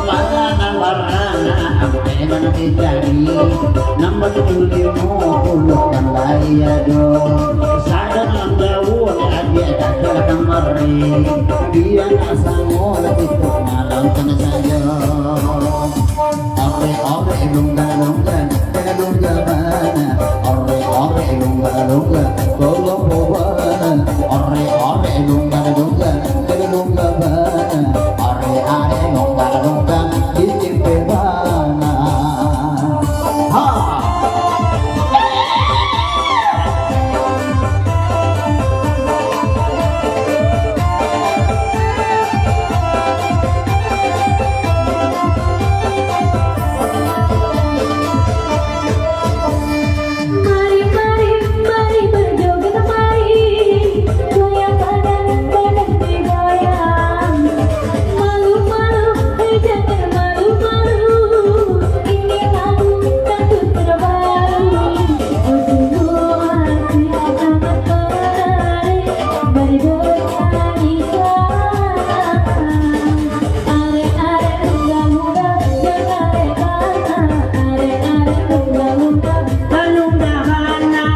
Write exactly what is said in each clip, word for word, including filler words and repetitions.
Barana-barana ampe nan dicari, nan batulimo puluah kan lai ado. Sadang nan jauah adiak dakek kamari, bia nak samo lah tibo malam kan sajo. Arek-arek lungga-lungga, jaga lungga bana. Arek-arek lungga-lungga, tolong bawa bana. Arek-arek lungga-lungga, jaga lungga bana. Arek-arek lungga-lungga, bikin pe bana. Ha! Mari, mari, mari berjoget, mari. Goyang badan, badan digoyang. Malu, malu, eh, jangan malu-malu. Ini lagu dangdut terbaru. Oh, sungguh asik, sangat menarik. Mari bernyanyi, sayang. Arek-arek lungga-lungga, jan arek bana. Arek-arek lungga-lungga, balungga bana.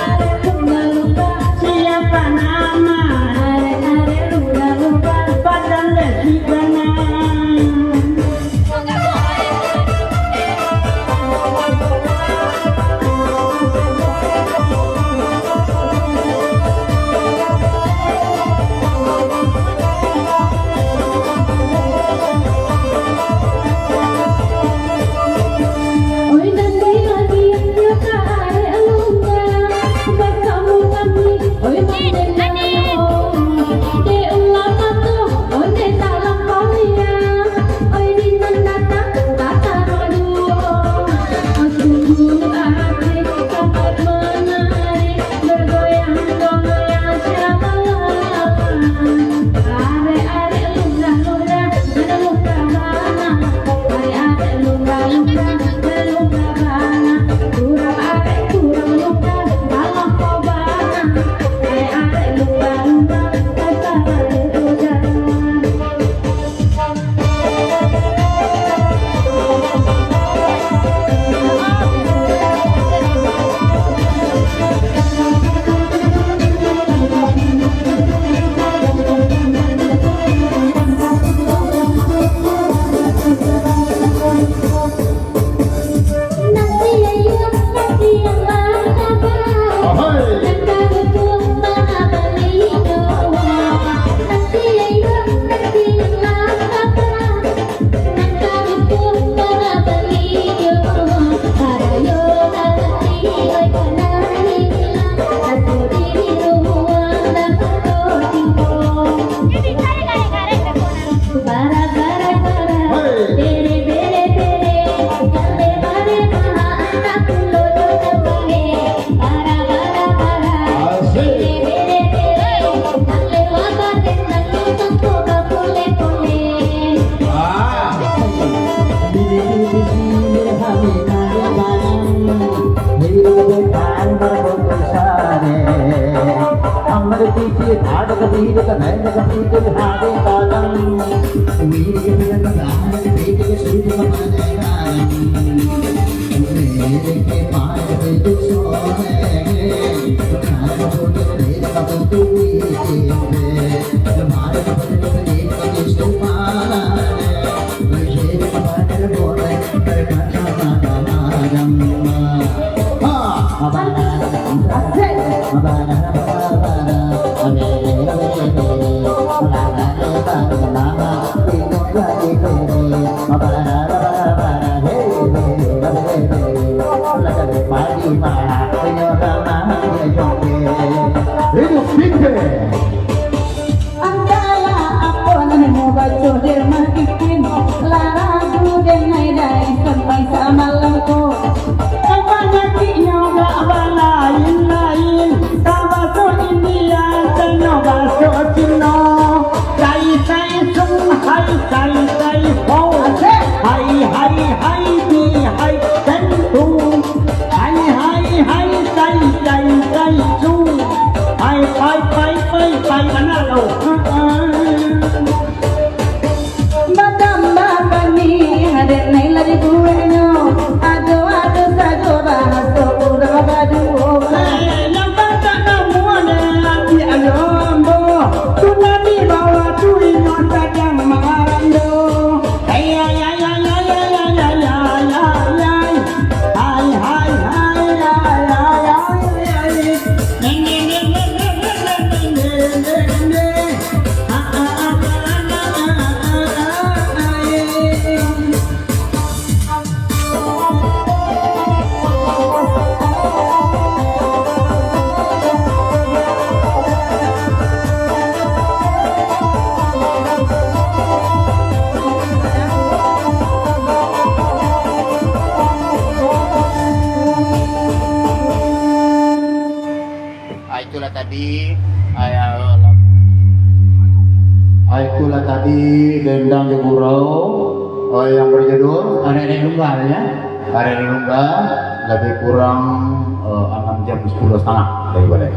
Arek lungga-lungga, siapa nama? Arek-arek lungga-lungga, padang dek si bana. Dibueknyo ado-ado sajo bahaso urang baduo. Nan pacak namuah nan ambiak ambo, tu nan di bawah tu inyo sadang marando. Hai, hai, hai, hai, hai, hai, hai, hai, hai. Hai, hai, hai, hai, hai, hai, hai, hai. Neng, neng, neng. Ah, itulah tadi, ah, ya, ah, itulah tadi dendang jo gurau, oh, yang berjudul Arek-arek Lumba, ya. Arek-arek Lumba lebih kurang, eh, enam jam sepuluh setengah dari balai.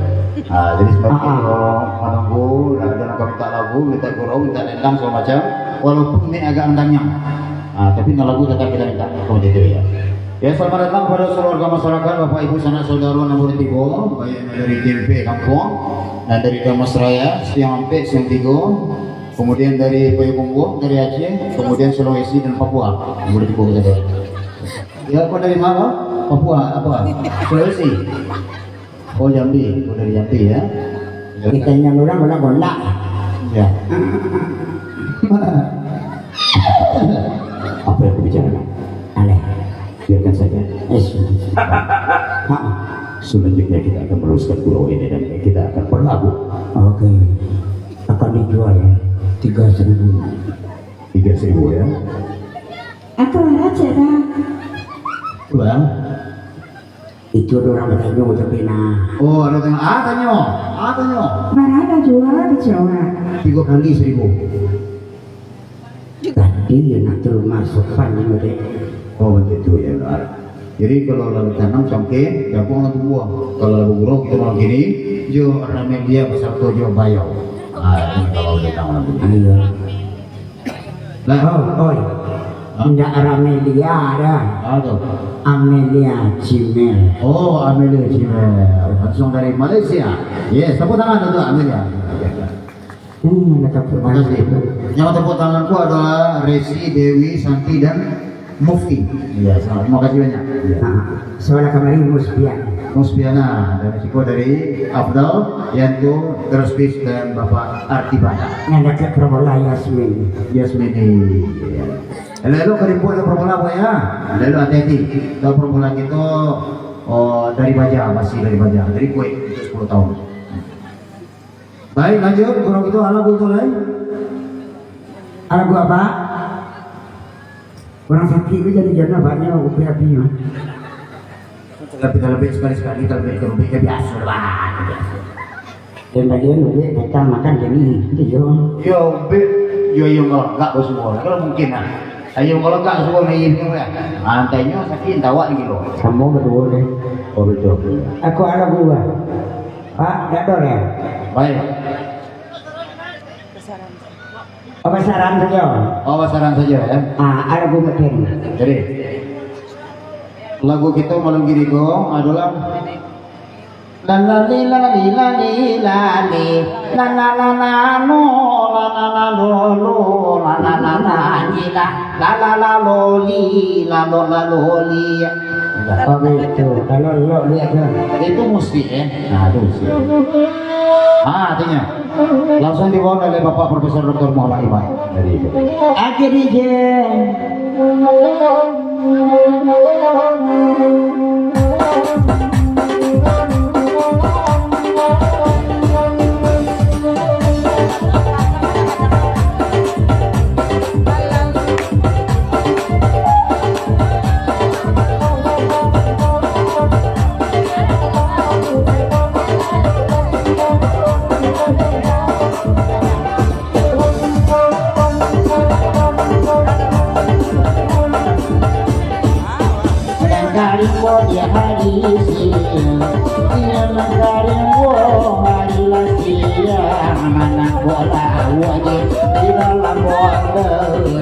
Ah, jadi semakin, ah, ah, eh, menunggu, dan, dan akan minta lagu, minta gurau, minta dendang segala macam, walaupun ini agak mendanyang. Ah, tapi nan lagu tetap kita minta, macam itu, ya. Ya, selamat datang kepada seluruh warga masyarakat, Bapak Ibu, sanak saudara nan baru tibo, baik dari T M P Kampung, dan dari Dharmasraya, Siang Ampek, Siang Tigo, kemudian dari Payakumbuh, dari Aceh, kemudian Sulawesi dan Papua, yang baru tibo ke sana. Ya, kau dari mana? Papua, apa? Sulawesi? Oh, Jambi. Oh, dari Jambi, ya. Kita ingat orang, orang gondak. Ya. Apa yang aku bicarakan? Aneh. Biarkan saja. Eh, sudah. Ha. Selanjutnya kita akan meneruskan gurau ini dan kita akan berlagu. Oke. Akan dijual tiga seribu. Tiga seribu, ya. Aku racik, dah. Bang. Itu ado urang batanyo, tapi nah. Oh, ado tanyo. Ah, tanyo. Ah, tanyo. Bara juo kecek awak? Tigo kali seribu. Tadi yo nak tu masukan ni, Dek. Oh, begitu ya, Nak. Jadi, kalau lalu tanam cangkeh, jagung lalu buah. Kalau lalu gurau, kita malam kini, jo Ramelia beserta jo Bayau. Ah, ini kalau dia tanam lagu ni. Iya. Lah. Oh, oi. Hah? Indak Ramelia dah. Ah, tu. Amelia Gmail. Oh, Amelia Gmail. Langsung dari Malaysia. Yes, tepuk tangan untuk Amelia. Hmm, nak tepuk tangan. Terima kasih. Yang tepuk tangan ku adalah Resi, Dewi, Santi, dan Mufti. Iya, sama. Terima kasih banyak. Iya. Nah, sebelah kamari Muspian. Muspiana, dan siko dari Afdal, Yanto, Terspis, dan Bapak Artibana. Yang dekat Pramola Yasmin. Yasmin, iya. Elok-elok ka dibuek lah Pramola, Pak, ya. Elok-elok hati-hati. Kalau Pramola kito, oh, dari baja, masih dari baja. Dari kuek, untuk sepuluh tahun. Baik, lanjut. Kurang itu, alah, betul, eh? Alah, gua apa? Urang sakik tu jadi jana banyak, ubi-abi, mah. Tapi kalau baik sekali-sekali, kalau baik kalau baik, biasa lah. Dan bagian ubi datang makan jadi, itu yo. Yo, ubi, yo, yo, kalau enggak, bos, kalau mungkin, ah. Ayo, kalau enggak, suruh main, ya. Antainya sakit, tawa lagi, loh. Sama berdua, deh. Oh, betul. Aku anak gua. Pak, dak ada, ya? Baik. Apa saran saja? Oh, saran saja, ya. Ah, ada gua makin. Jadi, lagu kita malam gini ko adalah lalali, lalali, lalali, lali, la, la, la, la, no, la, la, la, lo, lo, la, la, la, la, li, la, la, la, lo, li, la, lo, la, lo, li. Apa itu? Kalau lo lihat tu. Itu musik, eh? Nah, itu musik. Ah, artinya. Langsung dibawa oleh Bapak Profesor Doktor Muhammad Iman dari itu. Oke, D J. Kalimbo di hari sia, dia mangkalimbo hari lah sia, manang bola wajib di dalam bola,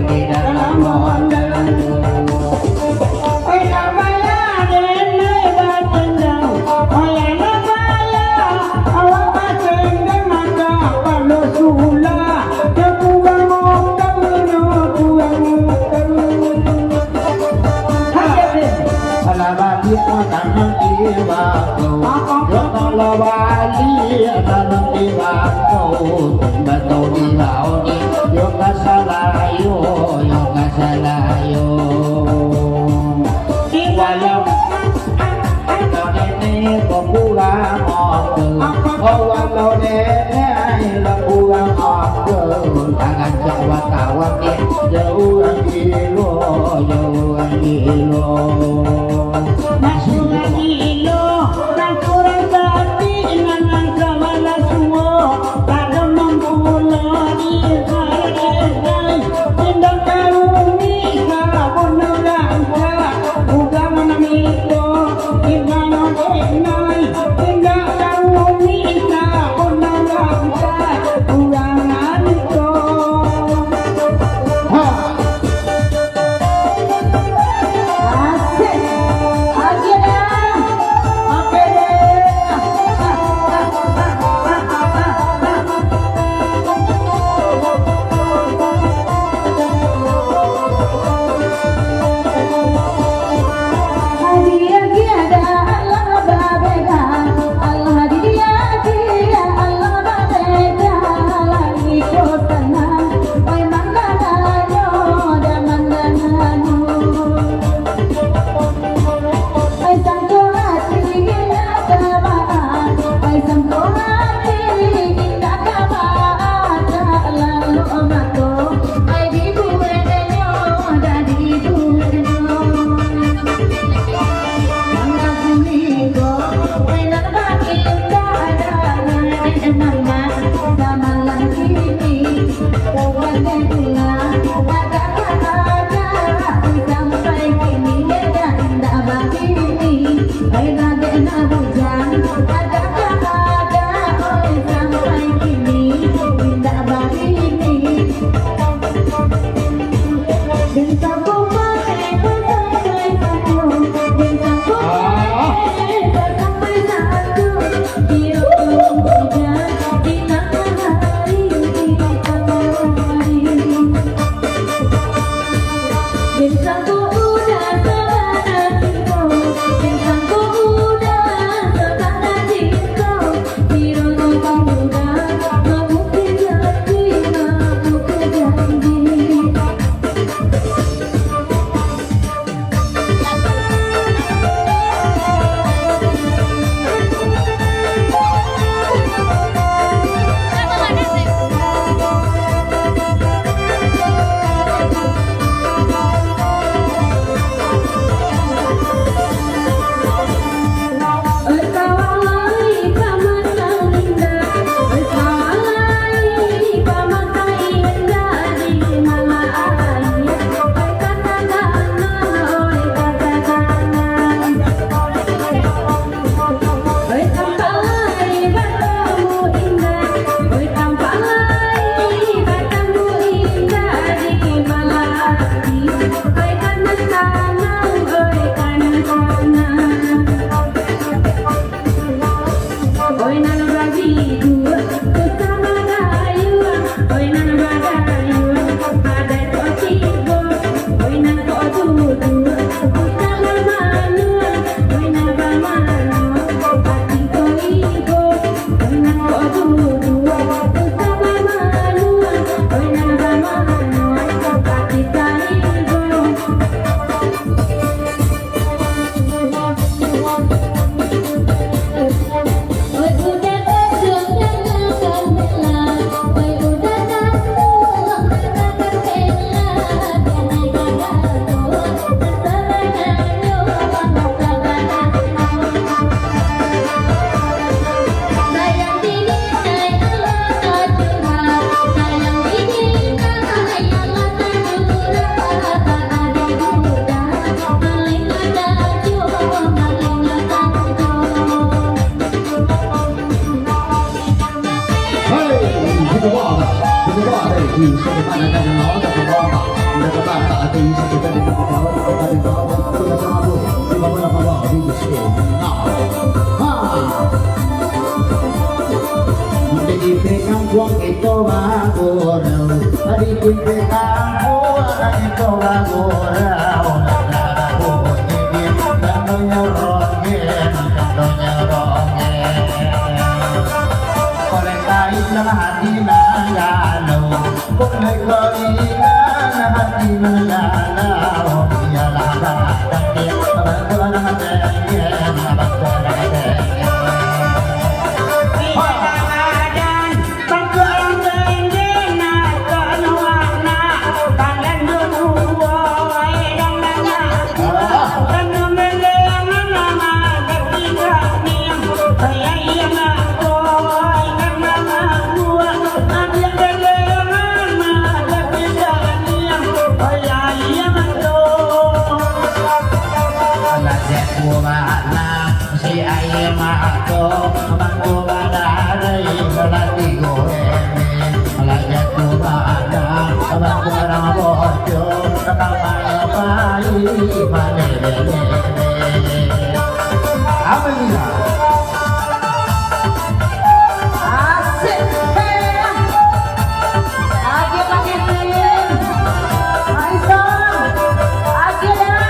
di dalam bola. Tanang di batu, yo kalau bali, tanang di batu, batu di laut, yo ka salayo, yo ka salayo. Walau nenek ko kurang oto, oh, walau nenek ko kurang oto, tangan jauh kawan, yo urang gilo, yo urang gilo. Mas urang gilo, nan kurang sati, nan angka balas suo, kada mampulo di sarai. Indak karuni ka bunuh langka, ugang miko, indak denai, indak karuni ka bunuh langka, ugang miko. Ha! Asik. Oke deh. Oke deh. Hadiah tiada Allah babeda. Allah di dia, dia Allah babeda. Lai ko sanang, oi mandanganyo, dah mandanganyo. Oi sangko ati indak ka baa, oi sangko ati indak ka baa, tak lalok mato, oi dibueknyo, dah dibueknyo. Mangga kini ko, oi nan baginda, dah naek mamak, samalam kini. Di kampuang kito bagurau, di kampuang kito bagurau, Si aia mato, mato badarai, balati goreng, balajak tu bada, bakurang bojo, kapalo pai, malele-lele. Amin. Asik. Hei. Agiah lagi, Tin. Maison. Agiah dah.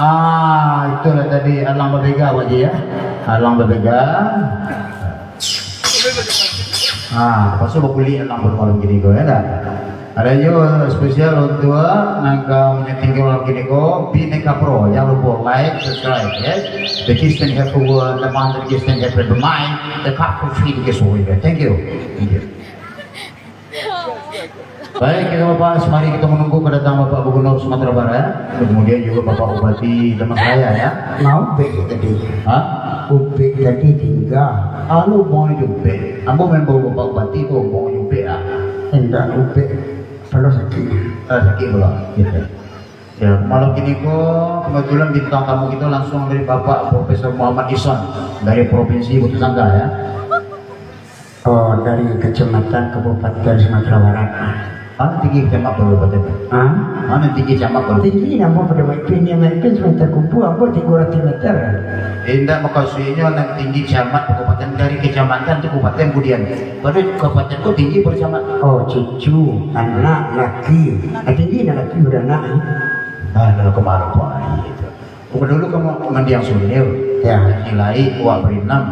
Ah, itulah tadi alang babega, Pak Haji, ya. Alang babega. Ah, pasu bakulik alang pun malam kini ko, ya ndak? Ado juo spesial untuak nan ka manyuting malam kini ko, Bineka Pro. Jangan lupa like, subscribe, ya. The Kiss and Have a Word, the Mountain Kiss and Have a Mind, the Cup of Tea, the Kiss Warrior. Thank you. Thank you. Baik, kita Bapak, mari kita menunggu kedatangan Bapak Gubernur Sumatera Barat, kemudian juga Bapak Bupati Damansaraya, ya. Mau baik tadi. Hah? Ubek tadi tingga. Anu, Bang Ubek. Ambo main bawa Bapak Bupati tu, Bang Ubek ah. Indak, ubek palo sakik. Ah, sakik pula. Gitu. Ya, malam kini ko kebetulan bintang tamu kita langsung dari Bapak Profesor Muhammad Ison dari Provinsi Batu Sangga, ya. Oh, dari kecamatan Kabupaten Sumatera Barat. Mana tinggi kecamatan Kabupaten? Hah? Mana tinggi kecamatan Kabupaten? Tinggi namo pada Maipin, yang Maipin semeter kubu, ambo tigo ratus meter. Indak, maksudnya nan tinggi camat kabupaten dari kecamatan tu kabupaten kemudian. Pada kabupaten tu tinggi pada camat. Oh, cucu, anak, laki. Ah, tinggi nak laki pada anak, eh. Ah, dalam kemaluan itu. Bukan dulu kamu mandiang sulir. Ya. Nilai buah berinam.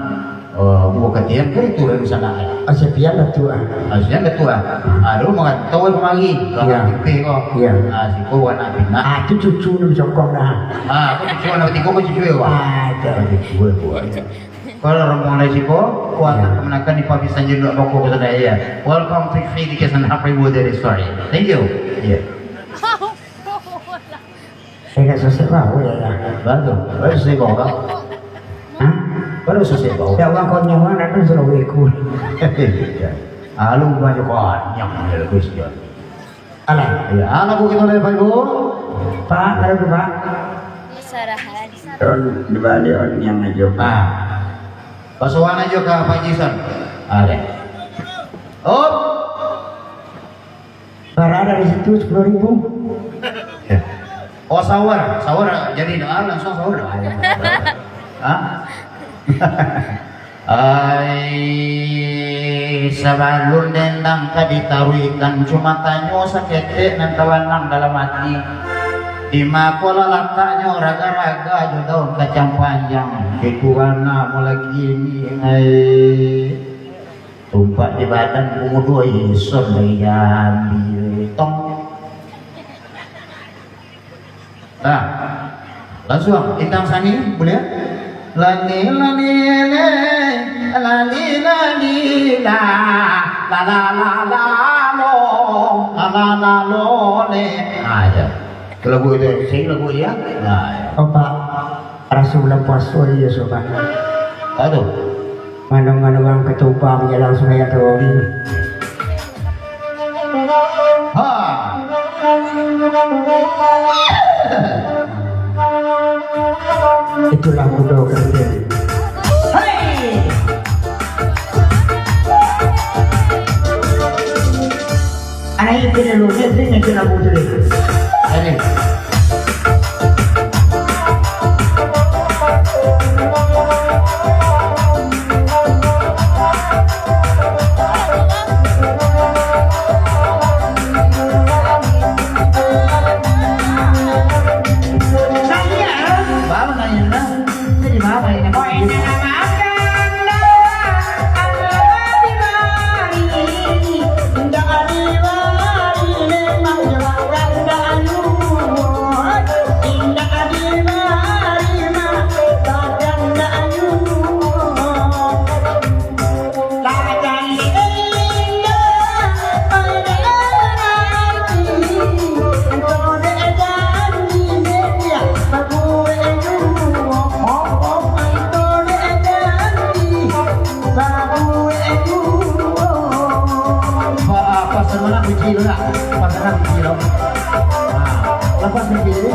Eh, buah katian kan itu dari sana, eh. Asepian lah tu, ah. Asepian lah tu, ah. Ah, dulu mangantau kemari. Ya. Kalau tipe kau. Ya. Ah, siko anak pindah. Ah, tu cucu ni sokong dah. Ah, aku cucu anak tiga, aku cucu ya, Bang. Ah, itu. Cucu ya, buah. Kalau rombongan dari siko, kuatan Ya. kemenakan di Papi Sanjay dua bako ke sana, ya. Welcome to Free Education Hub Reward dari Story. Thank you. Ya. Eh, dak susah bau ya, ya. Baru, baru susah bau, Bang. Hah? Baru susah bau. Ya Allah, kau nyawa nak tu suruh ikut. Alu banyak konyang dia, Gus, ya. Alah. Ya, anak kita dari Pak Ibu. Pak, ada tu, Pak. Sarahan. Di balik orang yang aja, Pak. Nah. Pasokan aja ke Pak Jisan. Ada. Op. Bara dari situ sepuluh ribu. Ya. Oh, sahur, sahur jadi doa langsung sahur. Hah? Ai, sabalun dendang ka ditaruihkan, cuma tanyo saketek nan tabanam dalam ati. Di ma ko lah lataknyo raga-raga jo daun kacang panjang, di tuan namo lagi ni, ai. Tumpak di badan bungo duo ison lai ambiak tong. Nah, langsung Intang Sani, boleh? Lani, lani, le, lani, lani, la, la, la, la, la, lo, la, la, la, lo, le. Ah, ya. Lagu itu, sing lagu dia. Nah, ya. Opak. Raso bulan puaso ni, yo, sobat. Aduh. Mano-mano urang katupa manjalang Sungai Atawori. Ha. Itulah kudo kerja. Hei! Anak itu dulu, dia, dia ngejar lagu tu, dia. Aduh. Baru nanya, nah. Pasangan kunci lo nak? Pasangan kunci lo. Nah, lepas kunci ni.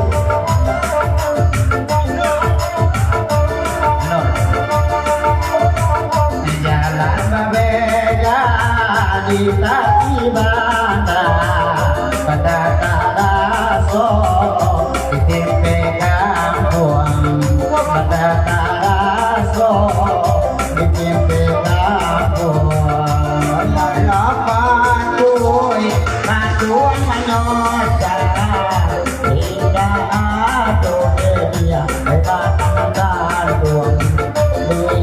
Hello. Jalan babeda di tapi banda, banda taraso di timpe kampuang, banda taraso di timpe kampuang. Saya patuh, patuh manoda. Indak ado media, hebat tangan tantuang.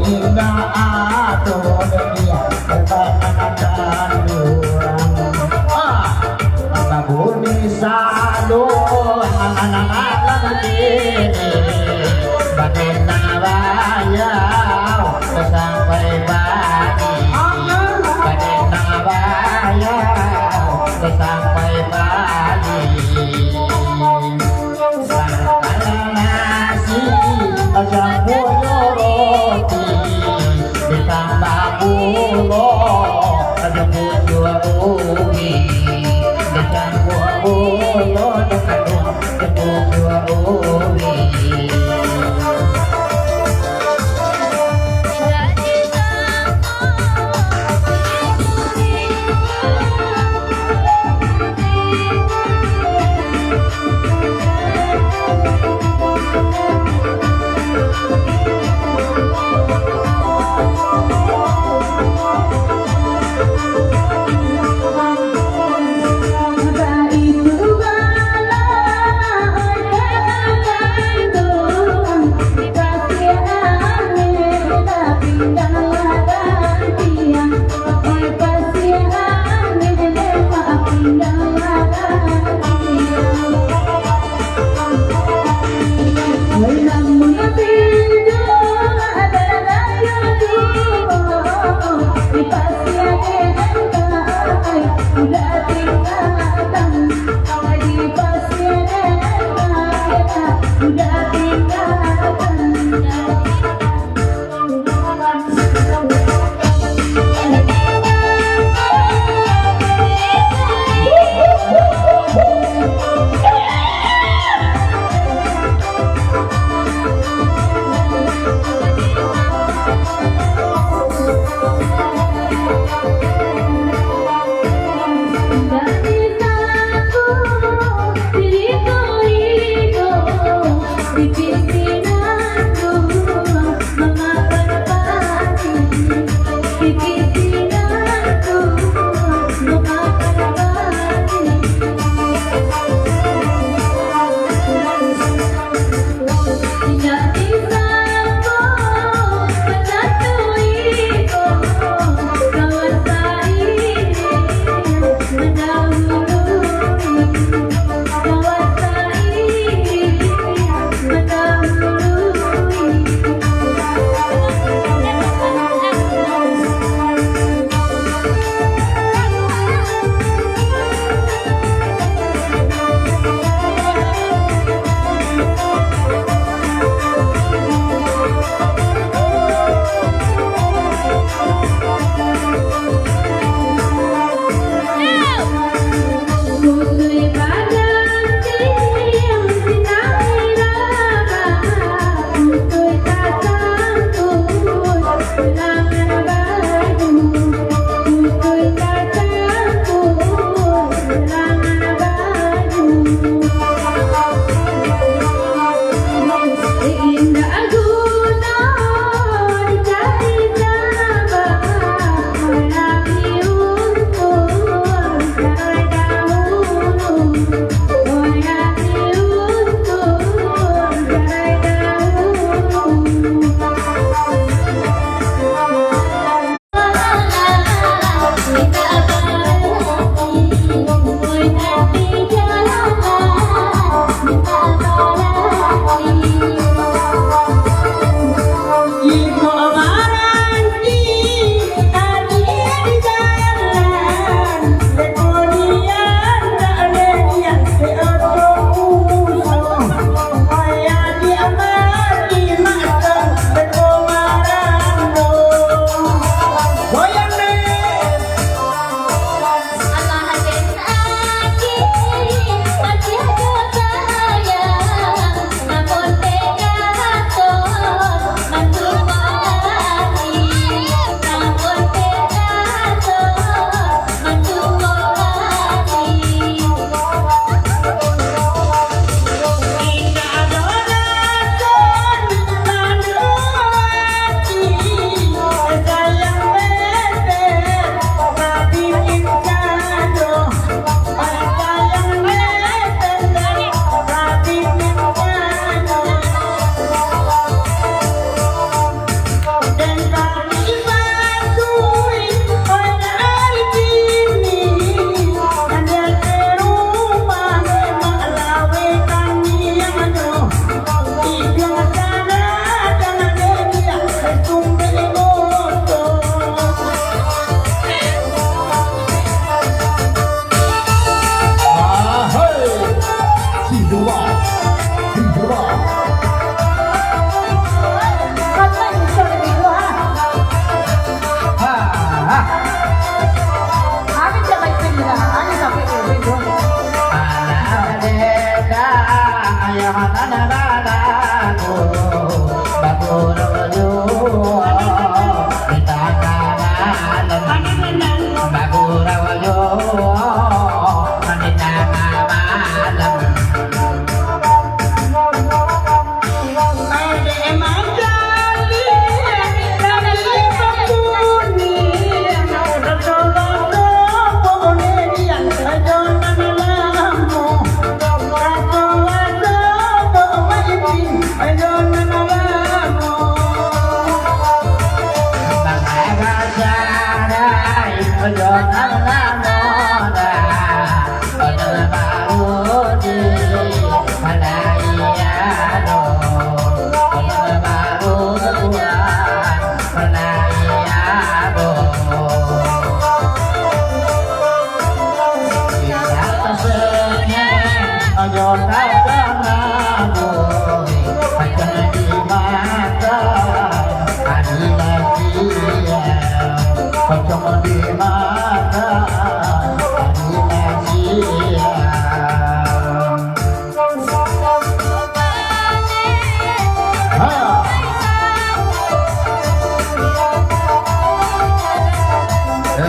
Indak ado media, hebat tangan tantuang. Ah, babuni salun, anak-anak kini, badendang bayau, sampai pagi. Badendang bayau, sampai pagi. Makan nasi, campur jo roti. Ya,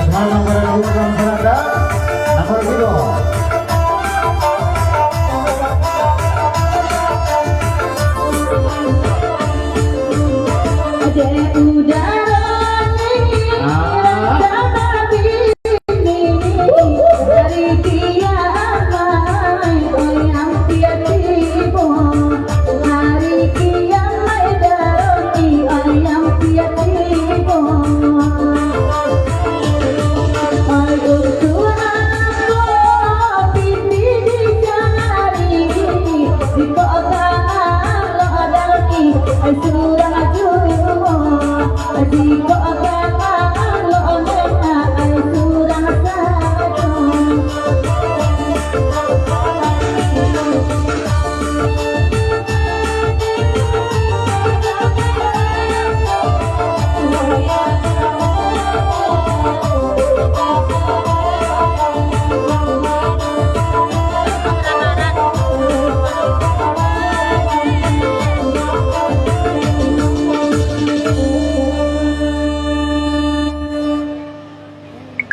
semangat para guru dan masyarakat. Nomor tiga.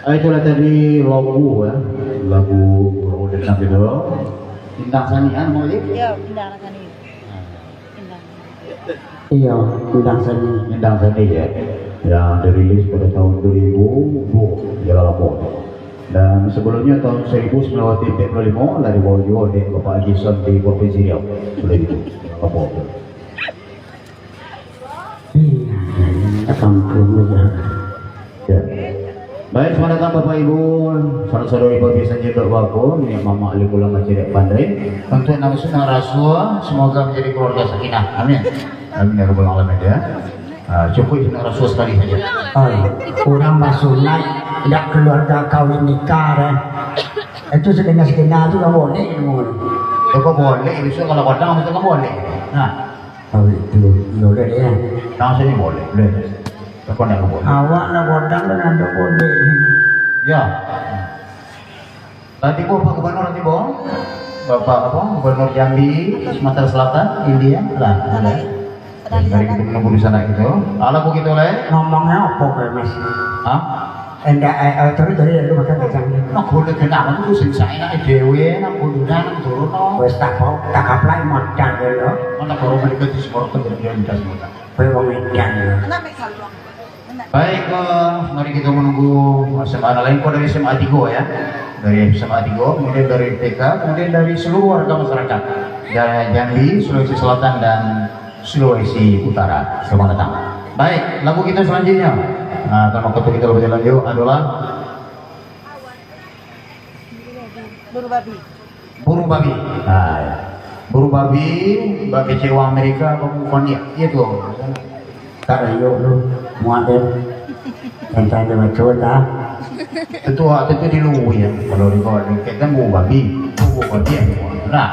Ah, itulah tadi lagu, ya. Lagu Roh Denang gitu. Bintang Sani, ah, nama dia? Ya, Bintang Sani. Bintang. Iya, Bintang Sani. Bintang Sani, ya. Yang dirilis pada tahun dua ribu, bu, ya lama. Dan sebelumnya tahun seribu sembilan ratus empat puluh lima, lah dibawa juga oleh Bapak Haji Son di Provinsi Riau. Sudah itu. Apa? Iya, akan pun. Ya. Baik, selamat datang Bapak Ibu, sanak saudari pabiasan Jendok Bako, niniak mamak alim ulama cadiak pandai. Untuk nan sudah rasuah, semoga menjadi keluarga sakinah. Amin. Amin ya rabbal alamin ya. Ah, cukup sudah rasuah sekali saja. Ai, urang basunat, indak keluarga kawin nikah deh. Itu sakinah-sakinah tu ndak boleh, ilmu. Itu kok boleh, bisa kalau kodang, itu kan boleh. Nah. Oh, itu. Boleh, ya. Nang sini boleh, boleh. Kok ndak boleh? Awak lah kodang kan ndak boleh. Ya. Tadi tibo Pak Gubernur, tibo. Bapak apa? Gubernur Jambi, Sumatera Selatan, India, lah, ada. Dari kita menunggu di sana gitu. Alah, begitu lah. Ngomongnya apa, Pak, Mas? Hah? Endak, eh, eh, terus dari lu makan kacang. Nak kulit kenapa tu sing saenak dewe, nak kulit nang turun, no. Wes tak apa, tak apa lah, modal dulu. Mana kalau mereka di semua kerja dia minta semua. Kowe wong edan yo. Baik, eh, mari kita menunggu S M A lain, kok dari S M A tiga ya. Dari S M A tiga, kemudian dari T K, kemudian dari seluruh warga masyarakat. Ja-, Jambi, Sulawesi Selatan, dan Sulawesi Utara. Selamat datang. Baik, lagu kita selanjutnya. Nah, karena waktu kita lebih lanjut adalah Buru babi. Buru babi. Nah, ya. Buru babi, bak kecek urang Amerika, apa bukan dia? Iya tu. Tak rayu lu, muat deh. Santai deh, baco dah. Tentu, tentu di lu ya. Kalau di bawah, di kita buru babi. Buru babi ya. Nah.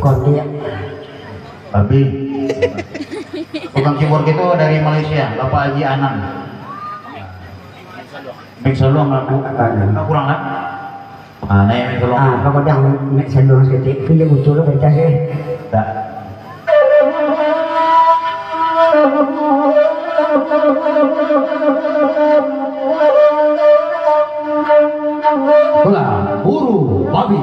Kondiak. Babi. Tukang keyboard itu dari Malaysia, Bapak Haji Anan. Mik saluang lah, Bu. Kurang lah. Ah, naik mik saluang. Ah, kau padang mik saluang saketek. Tapi dia muncul lah, pentas, eh. Tak. Itulah, buru babi.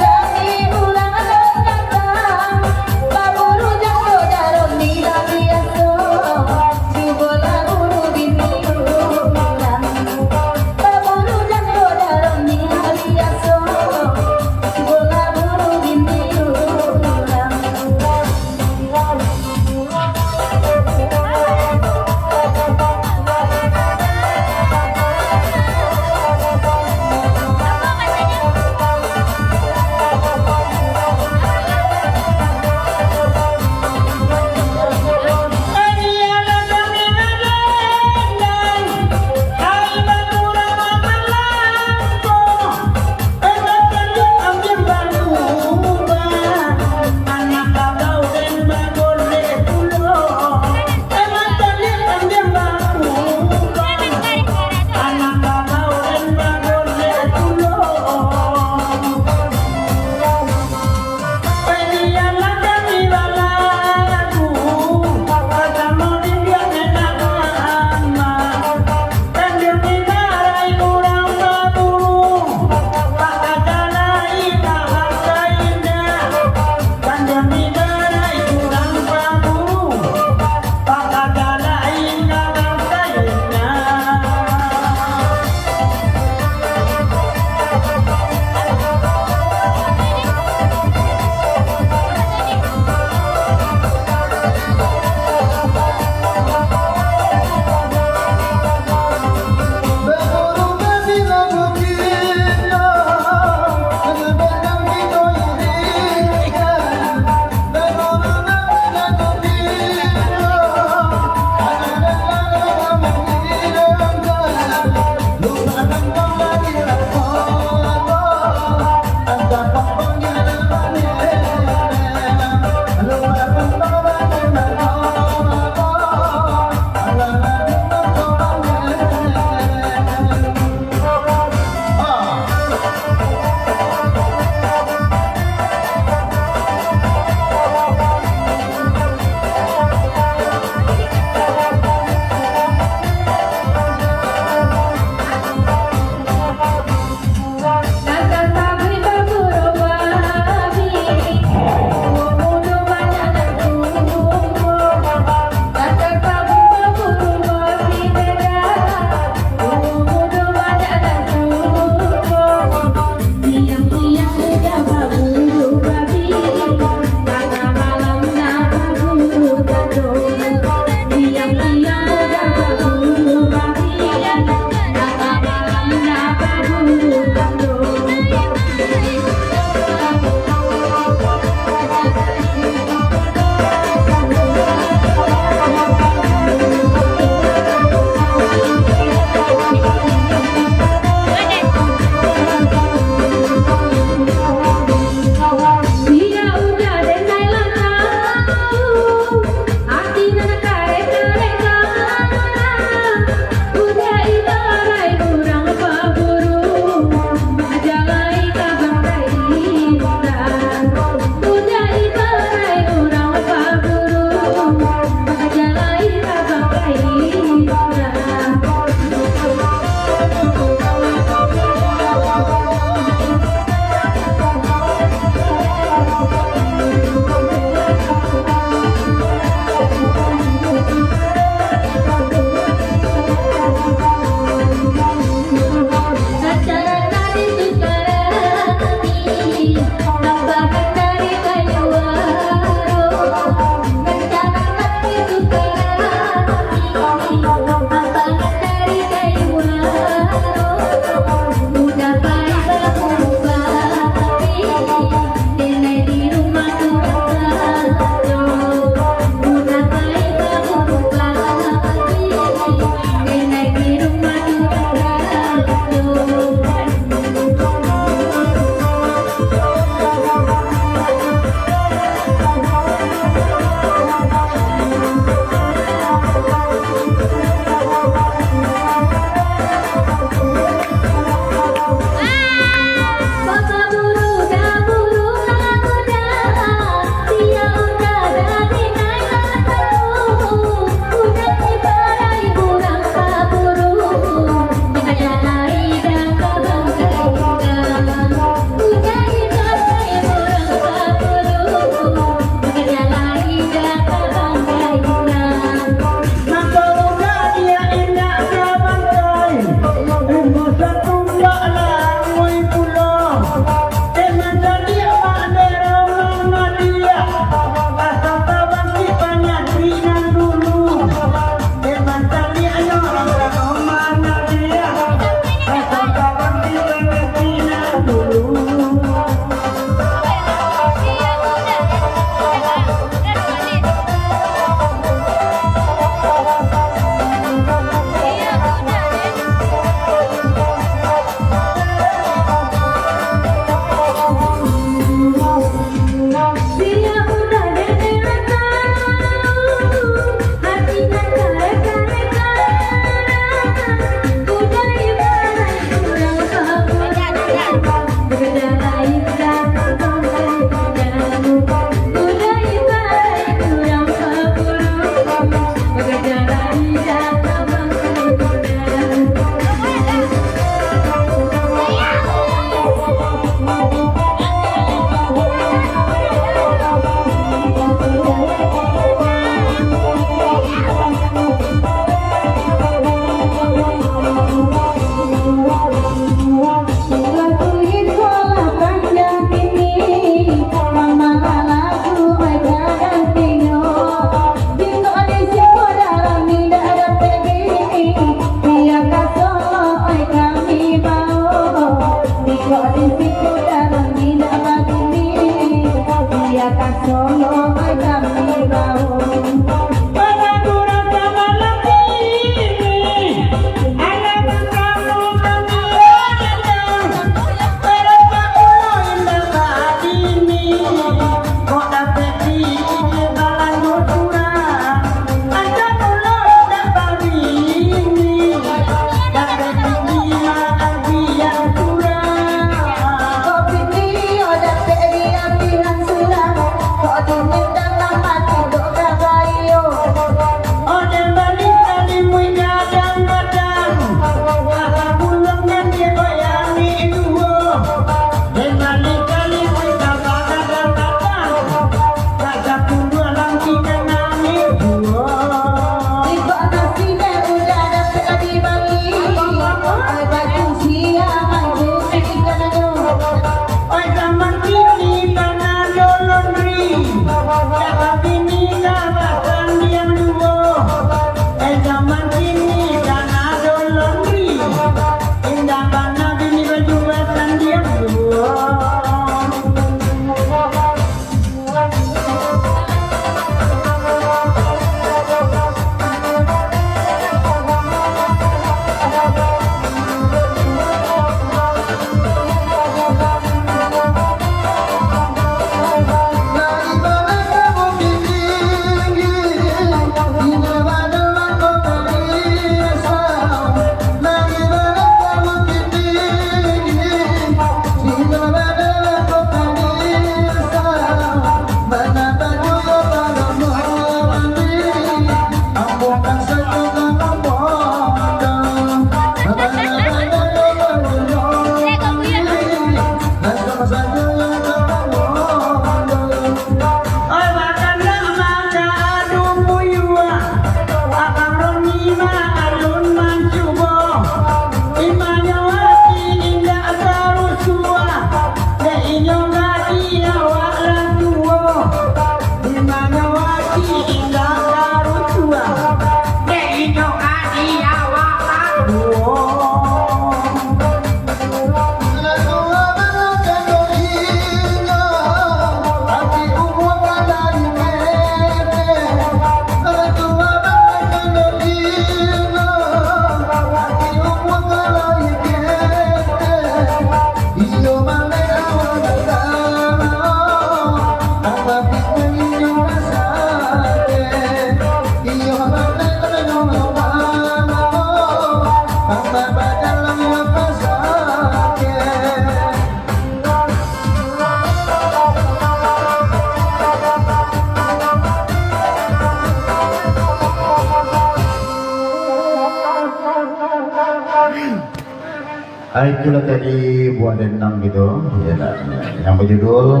Ah, itulah tadi buah dendang gitu, ya, nak, yang berjudul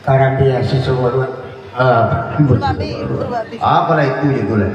Karambia Siswa Luar. Ah, apalah itu judulnya?